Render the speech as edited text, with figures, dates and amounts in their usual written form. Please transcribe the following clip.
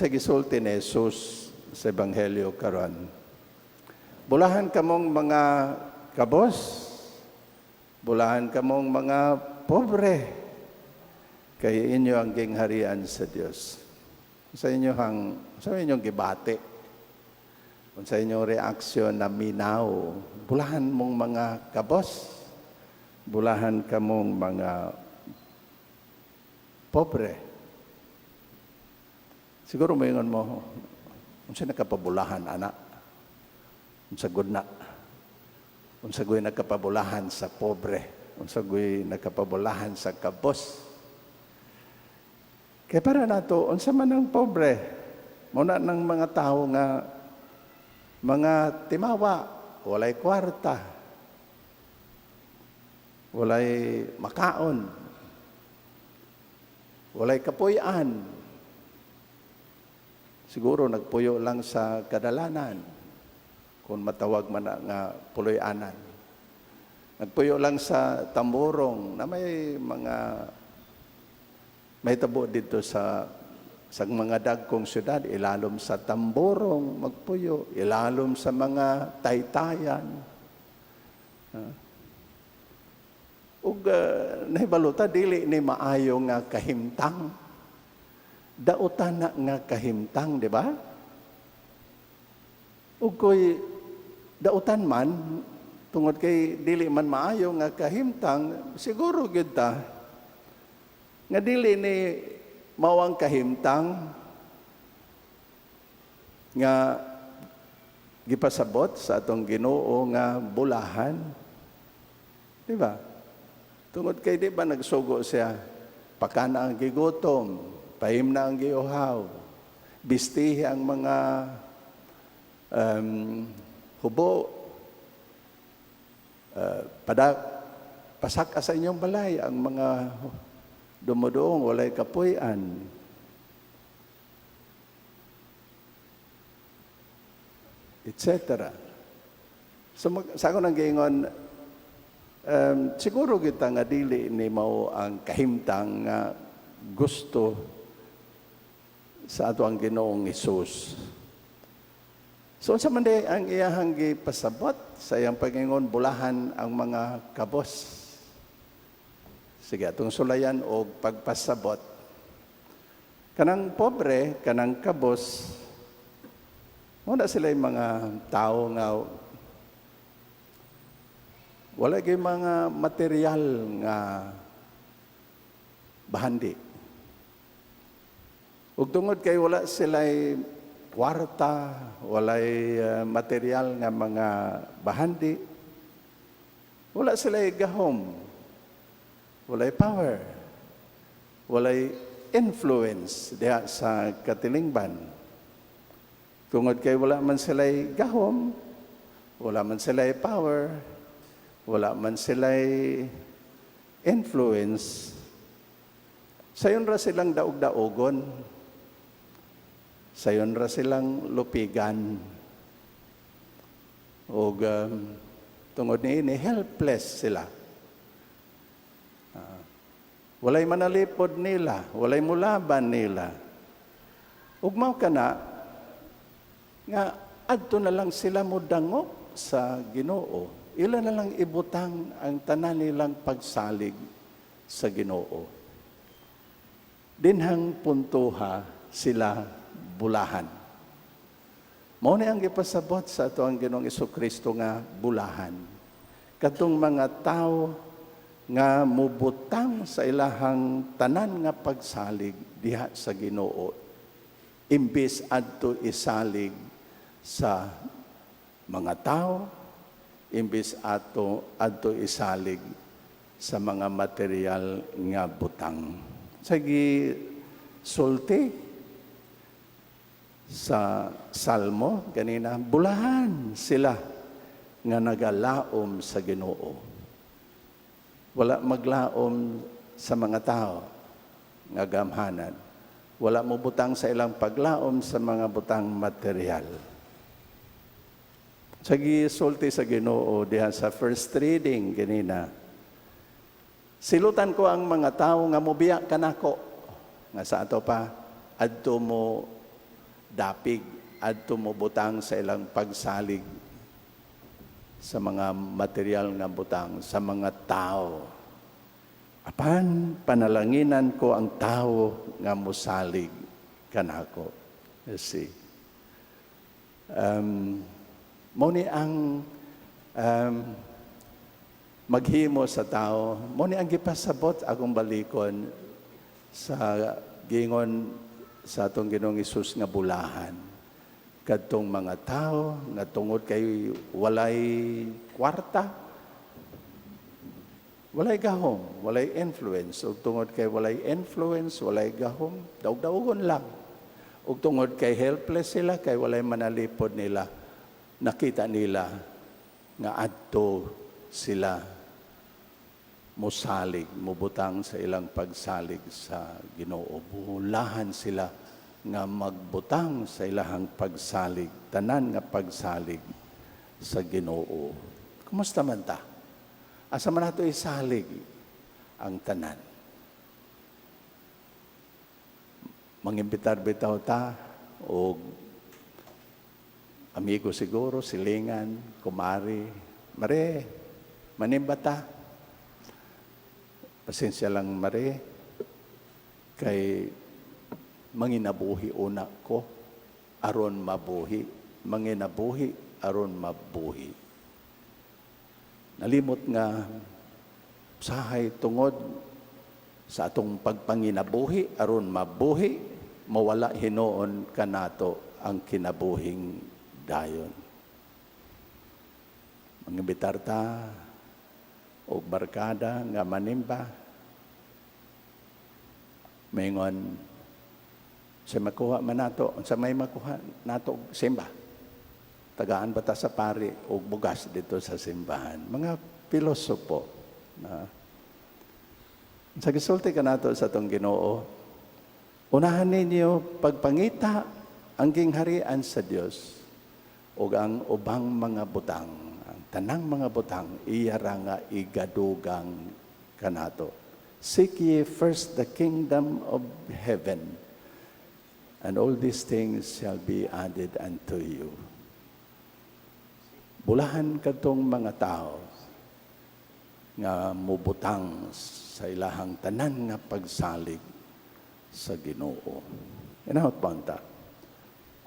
Sa gisulti ni Jesus sa Ebanghelyo karon, "Bulahan kamong mga kabos, bulahan kamong mga pobre, kay inyo ang gingharian sa Dios." Sa inyong gibati, kung sa inyong reaksyon na minaw, bulahan mong mga kabos, bulahan kamong mga pobre. Siguro moingon mo, "Unsa nakapabulahan ana? Unsa gud na? Unsa gud nakapabulahan sa pobre? Unsa gud nakapabulahan sa kabos?" Kaya para nato, unsa man ang pobre? Mao na ng mga tao nga mga timawa, walay kwarta, walay makaon, walay kapuy-an. Siguro nagpuyo lang sa kadalanan, kung matawag man na nga puloy-anan. Nagpuyo lang sa tamburong na may mga may tabo dito sa mga dagkong syudad, ilalom sa tamburong magpuyo, ilalom sa mga taytayan. Ug nahibalo ta, dili ni maayo nga kahimtang. Dautan na nga kahimtang, di ba? Ug koy dautan man, tungod kay dili man maayo nga kahimtang, siguro gyud ta nga dili ni mao ang kahimtang nga gipasabot sa atong Ginoo nga bulahan. Di ba? Tungod kay di ba nagsugo siya, pakana ang gigutom, paimna ang giuhaw, bistihi ang mga hubo, pada pasaka sa inyong balay ang mga dumuduong walay kapuy-an, etc. So sa ako nang giingon, siguro kita nga dili ni mao ang kahimtang nga gusto sa ato ang Ginoong Hesus. So unsa man di ang iyahang gipasabot sa iyang pagingon, bulahan ang mga kabos? Sige, atong sulayan og pagpasabot. Kanang pobre, kanang kabos, wala sila yung mga tao nga wala kay mga material nga bahandi. Ug tungod kay wala sila kwarta, walay material nga mga bahandi, wala sila gahom, walay power, walay influence diha sa katilingban. Tungod kay wala man sila gahom, wala man sila power, wala man sila influence, sayon ra silang daog-daogon, sayon ra silang lupigan. Og tungod niini, helpless sila. Walay manalipod nila, walay mulaban nila. Ug mao kana nga adto na lang sila modangop sa Ginoo. Ila na lang ibutang ang tanan nilang pagsalig sa Ginoo. Dinhang puntoha sila bulahan. Mao ni ang gipasabot sa ato ang Ginoong Kristo nga bulahan. Katong mga tao nga mubutang sa ilahang tanan nga pagsalig diha sa Ginoo imbes adto isalig sa mga tao, imbes ato adto isalig sa mga material nga butang. Sige, sulti sa Salmo ganina, bulahan sila nga nagalaom sa Ginoo. Wala maglaom sa mga tao nga gamhanan. Wala mo butang sa ilang paglaom sa mga butang material. Sa gisulti sa Ginoo diha sa first reading ganina, "Silutan ko ang mga tao nga mobiya kanako," nga sa ato pa adto mo dapig adto mobutang sa ilang pagsalig sa mga material nga butang, sa mga tao. Apan panalanginan ko ang tao nga mosalig kanako. You see. Mao ni ang maghimo sa tao, mao ni ang gipasabot, akong balikon sa gingon sa atong Ginoong Hesus nga bulahan. Kadtong mga tao nga tungod kay walay kwarta, walay gahom, walay influence. Ug tungod kay walay influence, walay gahom, daog-daogon lang. Ug tungod kay helpless sila, kay walay manalipod nila, nakita nila nga adto sila mosalig, mobutang sa ilang pagsalig sa Ginoo. Bulahan sila nga magbutang sa ilahang pagsalig, tanan nga pagsalig sa Ginoo. Kumusta man ta? Asa man nato isalig ang tanan? Mangimbitar bitaw ta og amigo siguro, silingan, kumari, "Mare, manimba ta. Pasensya lang, mare, kay manginabuhi una ko aron mabuhi, manginabuhi aron mabuhi." Nalimot nga sahay tungod sa atong pagpanginabuhi aron mabuhi, mawala hinuon kanato ang kinabuhing dayon. Mangimbitar ta og barkada nga manimba. Maingon sa makuha man nato, unsa may makuha nato og simba? Tagaan ba ta sa pari og bugas dito sa simbahan? Mga pilosopo na sa gisulti kanato sa atong Ginoo, "Unahan ninyo pagpangita ang gingharian sa Dios ug ang ubang mga butang, ang tanang mga butang, iya ra nga igadugang kanato." Seek ye first the kingdom of heaven, and all these things shall be added unto you. Bulahan kadtong mga tao nga mubutang sa ilahang tanan nga pagsalig sa Ginoo. Inahot pa unta.